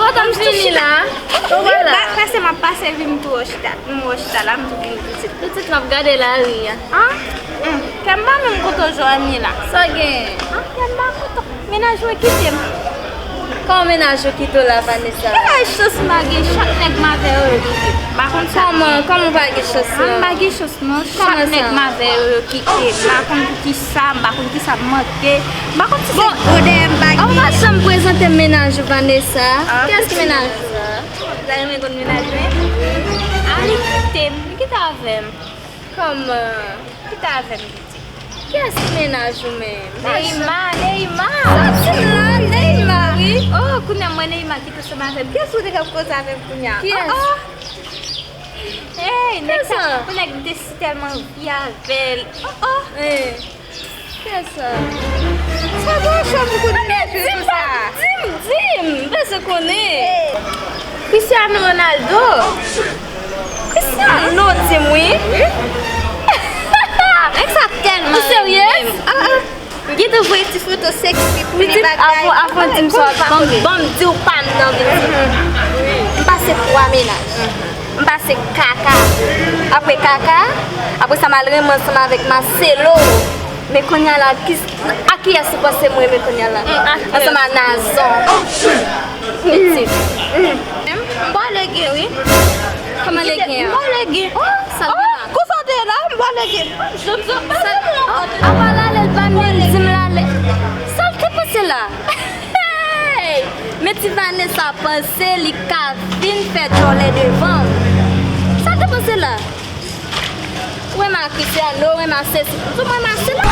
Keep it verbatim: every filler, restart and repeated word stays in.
Kontan m vini la. Ou wè la. Ba, pase m ap pase vin tou chita. M wè chita la, m tou vin pitit. Pitit m ap gade lari a. Ah? Hmm. Kè m pa menm kote w jwenn li la. Sa w gen? Ah, kè m pa kote w. Mennaj mwen kite m. Kòman mennaj ou kite w la, Vanessa? Bagay chans m pa gen, chak nèg m avè yo, yo kite m. M pa konn sa. Kòman, kòman w pa gen chans la? Ah, m pa gen chans. Non, chak nèg m avè yo, yo kite m. M pa konn pou ki sa, m pa konn ki sa m manke. M pa konn si se gwo dèyè m pa genyen. Ou pa janm prezante m mennaj ou, Vanessa. Kiyès ki mennaj ou a? Ou ta renmen konn mennaj mwen? A, li kite m, li kite avè m. Kòman? Kite avè m, li di. Kiyès ki mennaj ou menm? Neima, Neima. Soti la, Neima. Wi. Oh, kounye a mwen Neima kite ansanm avè m. Kiyès ou te k ap koze avè m kounye a? Kiyès? Oh, oh. Hey, nèg sa, yon nèg m te si tèlman anvi avè l. Oh, oh. Kiyès sa? Sa bon chòm ou konn mete pou sa? Di m, di m, m bezwen konnen. Cristiano Ronaldo. Cristiano, di m wi. Nèg sa tèlman. Ou serye? Ah, ah. M gentan voye ti foto sèksi pou li bagay. Avan, avan di m sa, ban m, ban m di w pa m nan vin di. M pase twa mennaj. M pase Kaka. Apre Kaka, apre sa m al renmen ansanm avèk Marcelo. Men kounye a la, ki, a kiyès ou panse m renmen kounye a la? Ansanm a Nazon. Pitit. M pwale gen wi. Kòman le gen an? M pwale gen. Oh, sa gen la. Konsa w te ye la, m pwale gen. Zòt, zòt, pa di m non. An pa l ale, l pa menm di m l ale. Sa l te panse la? Hey! Men ti Vanessa panse li ka vin fè djòlè devan m. Sa l te panse la? Ou renmen a Cristiano, ou renmen a sesi. Tou mwen renmen a sela.